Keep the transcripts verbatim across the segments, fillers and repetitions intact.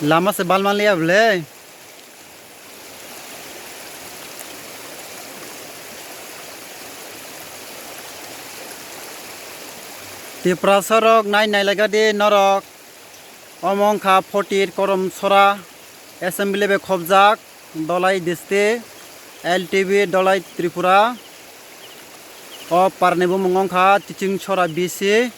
Lama se bal manliya bwle. Tiprasa rok nai nai laga di norok. Omo wngkha forty eight Korom Sora assembly bai khobjak Dolai district L T B Dolai Tripura. O parni bumung wngkha Chiching Sora B C.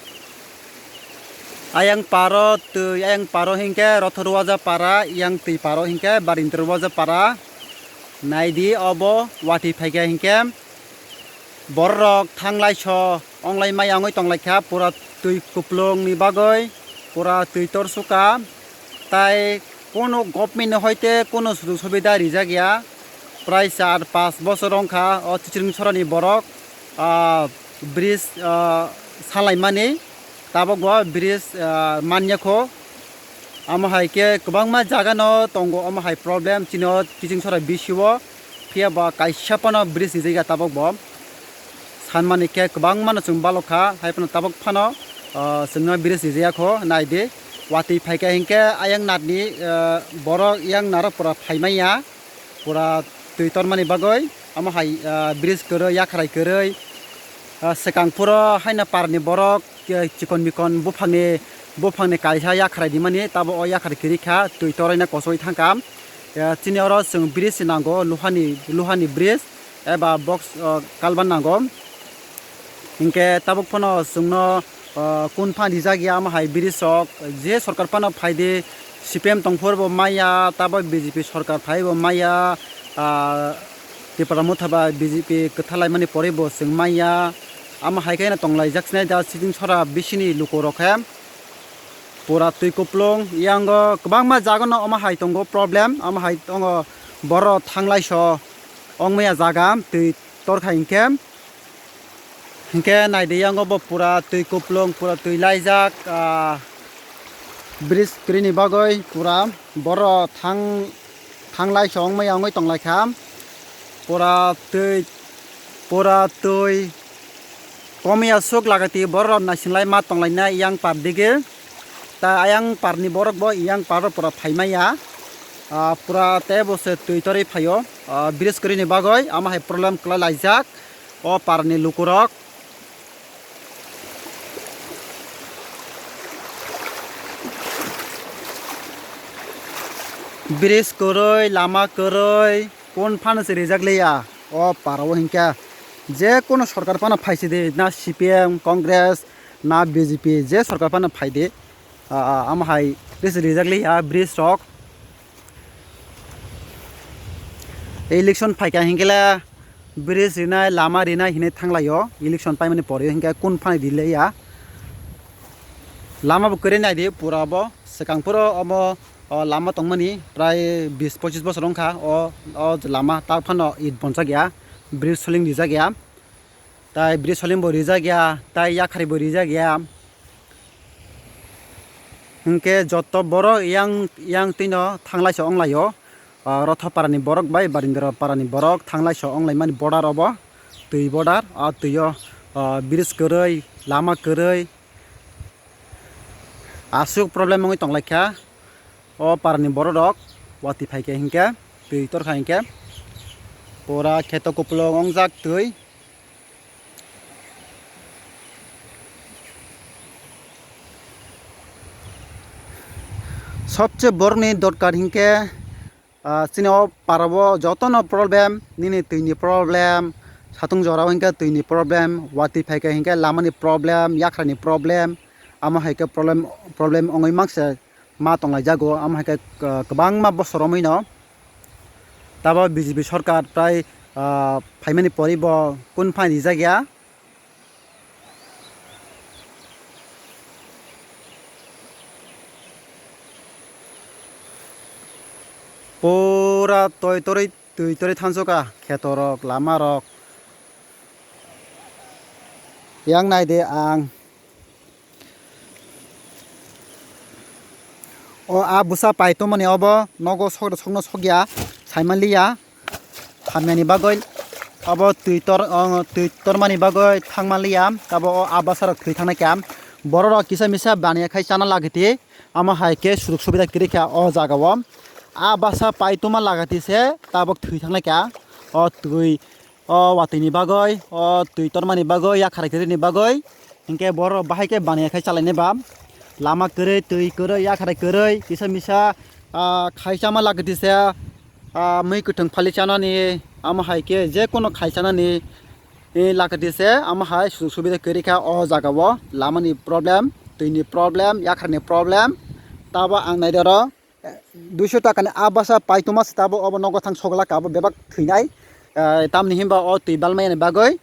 Ayang paro twi, ayang paro hinkhe Rotho Ruwaja para, yang twi paro hinkhe Barindra Ruwaja para. Naidi obo watwi phaikha hinkhe bororok thanglaiso onglai maya wngwi tonglaikha, pura twi kuplungni bagwi pura twi torsuka. Tai kono government ni hoite kono sujog subida rijak ya. Prai char pas bosor wngkha o Chiching Sorani borok, ah, bridge, ah, salaimani, tabok bo bridge, ah, manya kho. Amo hai khe kwbangma jaga no tongo, omo hai problem chini o Chiching Sora B C o, phiya ba kaisa phano bridge rijak ya tabok bo. Sanmani khe kwbangma no chwng balok kha, hai phano tabok phano, ah, chwngno bridge rijak ya kho, nai di. Watwi phaikha hinkhe ayang narni, ah, borok yang narok pura phai manya. Pura twi tormani bagwi, omo hai, ah, bridge kwrwi, yakhrai kwrwi, ah, swkang phuro haino parni borok, eh, chikon mikon buphangni, buphangni kaisa yakhrai dimani, tabo o yakhrai kwrwi kha, twi toraina kochoi thangkha. Eh, chini oro chwng bridge nango, luhani, luhani bridge eba box, ah, kalban nango. Hinkhe tabuk phano chwngno, ah, kun phan rijak ya, omo hai bridge rok je sorkar phano phai di, C P M tongphuru bo maya, tabo B J P sorkar phai bo maya, ah, Tipra Motha ba B J P kwthar laimani pore bo chwng maya, omo hai khe no tonglaijak sinai da Chiching Sora B C ni luku rok khe pura twi kuplung, yango kwbangma jaga no omo hai tongo problem, omo hai tongo borok thanglaiso ongmaya jaga twi torkha hinkhe. Hinkhe naidi yango bo pura twi kuplung, pura twi laijak, ah, bridge kwrwini bagwi pura borok thang, thanglaiso wngmaya wngwi tonglaikha. Pura twi, pura twi komya suk lagati borok naisinglai ma tonglainai yang par digi. Ta ayang parni borok bo yang paro pura phaimaya. Ah, pura tei bo se twi torwi phaio. Ah, bridge kwrwini bagwi amo hai problem kwlai laijak o parni lukurok. Bridge kwrwi, lama kwrwi, kun phano se rijak liya o parao hinkhe. Je kono sorkar phano phaisidi, na C P M, Congress, na B J P, je sorkar phano phaidi. Ah, ah, amo hai bridge rijak liya, bridge rok. Election phaikha hinkhe le bridge rinai, lama rinai hinwi thanglaio. Election paimani pore hinkhe kun phani dilaiya. Lama bo kwrwi naidi pura bo. Swkang phuro omo, o, lama tongmani prai bis pochis bosor wngkha. O, o lama ta phano it bonjak ya. Bridge soling rijak ya. Tai bridge soling bo rijak ya, tai yakhari bo rijak ya. Hinkhe joto borok yang, yang twino thanglaiso wnglaio. Ah, Rotho parani borok bai Barindra parani borok thanglaiso wnglaimani border obo, twi border. Ah, twio, ah, bridge kwrwi, lama kwrwi. Aswk problem wngwi tonglaikha o parani borok rok, watwi phaikha hinkhe, twi torkha hinkhe, pura kheto kupulung wngjak twi. Sobse borokni dorkar hinkhe, ah, chini o parao jotono problem, nini twini problem, satung jorao hinkhe twini problem, watwi phaikha hinkhe lamani problem, yakhrani problem, amo hai khe problem, problem wngwi mangse ma tonglaijago, amo hai khe, ah, kwbangma bosor romwino. Tabo B J P sorkar tai, ah, phaimani poribo kun phai rijak ya. Pura toi toroi, twi toroi thansoka kheto rok, lama rok. Yang nai de ang. O a bwsa pai tongmani obo nogo sok, sokno sokya, saimanliya. Hamyani bagwi abo twi tor, o, twi tormani bagwi thangmanliya. Abo o a bwsarok thwi thangnai kha. Bororok kisa misa baniya khai chana lagiti. Amo hai khe sujuk subida kwrwi kha o jaga o. A basa paituma lagati se tabok thwi thangnai kha. O twi, o watwi ni bagwi, o twi tormani bagwi, yakhrai kwrwi ni bagwi. Hinkhe borok bahai khe baniya khai chalainai ba. Lama kwrwi, twi kwrwi, yakhrai kwrwi, kisa misa, ah, khai chama lagati se, ah, mui kwthwng phali chanani, amo hai khe je kono khai chanani, eh, lagati se, amo hai sujuk subida kwrwi kha o jaga o. Lama ni problem, twi ni problem, yakhrai ni problem. Tabo ang nai doro, eh, duiso taka ni a basa paituma se tabo obo nogo thang sogla kha, abo bebak thwinai. Eh, tamni hinba o twi balmaya ni bagwi.